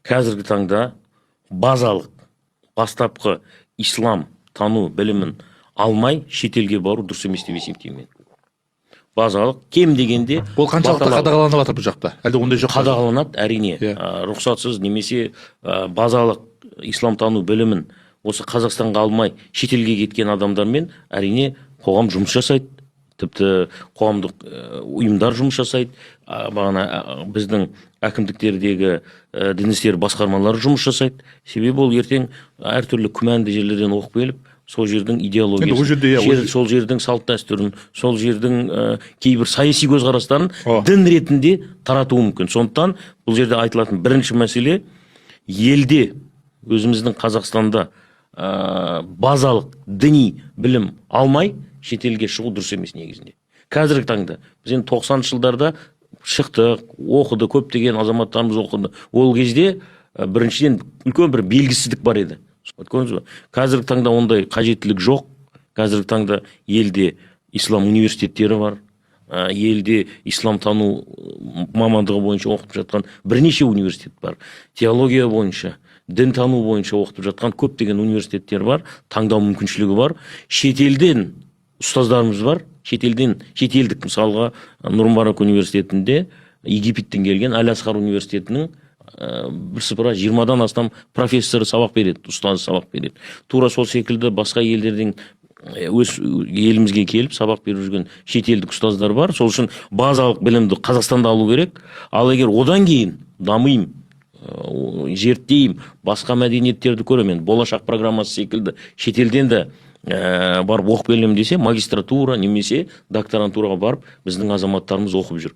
Қазіргі таңда базалық, бастапқы ислам тану білімін алмай шетелге бару дұрыс емес деп есептеймін мен. Базалық кем дегенде Ол қаншалықты қадағаланып жатыр бұл жақта, әлде ондай жоқ па? Қадағаланады, әрине. Рұқсатсыз немесе базалық ислам тану білімін осы Қазақстанға алмай шетелге кеткен адамдармен, әрине, қоғам жұмыс жасайды, тіпті қоғамдық ұйымдар жұмыс жасайды. Бағана біздің әкімдіктердегі дін істері басқармалары жұмыс жасайды. Себебі ол ертең әртүрлі күмәнді жерлерден оқып келіп, сол жердің идеологиясын, Енді ол жерде, иә, сол жердің салт дәстүрін, сол жердің кейбір саяси көзқарастарын дін ретінде таратуы мүмкін. Сондықтан бұл жерде айтылатын бірінші мәселе: елде, өзіміздің Қазақстанда базалық діни білім алмай шетелге шығу дұрыс емес негізінде. Қазіргі таңда біз енді 90-шы жылдарда шықтық, оқыды, көптеген азаматтарымыз оқыды. Ол кезде біріншіден, үлкен бір белгісіздік бар еді, көрдіңіз ба? Қазіргі таңда ондай қажеттілік жоқ. Қазіргі таңда елде ислам университеттері бар, елде ислам тану мамандығы бойынша оқытып жатқан бірнеше университет бар, теология бойынша, дін тану бойынша оқытып жатқан көптеген университеттер бар, таңдау мүмкіншілігі бар. Шетелден ұстаздарымыз бар, шетелден, шетелдік, мысалға, Нұр Мүбарак университетінде Египеттен келген Әл Асхар университетінің бірсыпыра 20-дан астам профессоры сабақ береді, ұстазы сабақ береді. Тура сол секілді басқа елдерден өз елімізге келіп сабақ беріп жүрген шетелдік ұстаздар бар. Сол үшін базалық білімді Қазақстанда алу керек. Ал егер одан кейін дамимын, зерттеймін, басқа мәдениеттерді көремін, енді Болашақ программасы секілді шетелден де барып оқып келемін десе, магистратура немесе докторантураға барып біздің азаматтарымыз оқып жүр.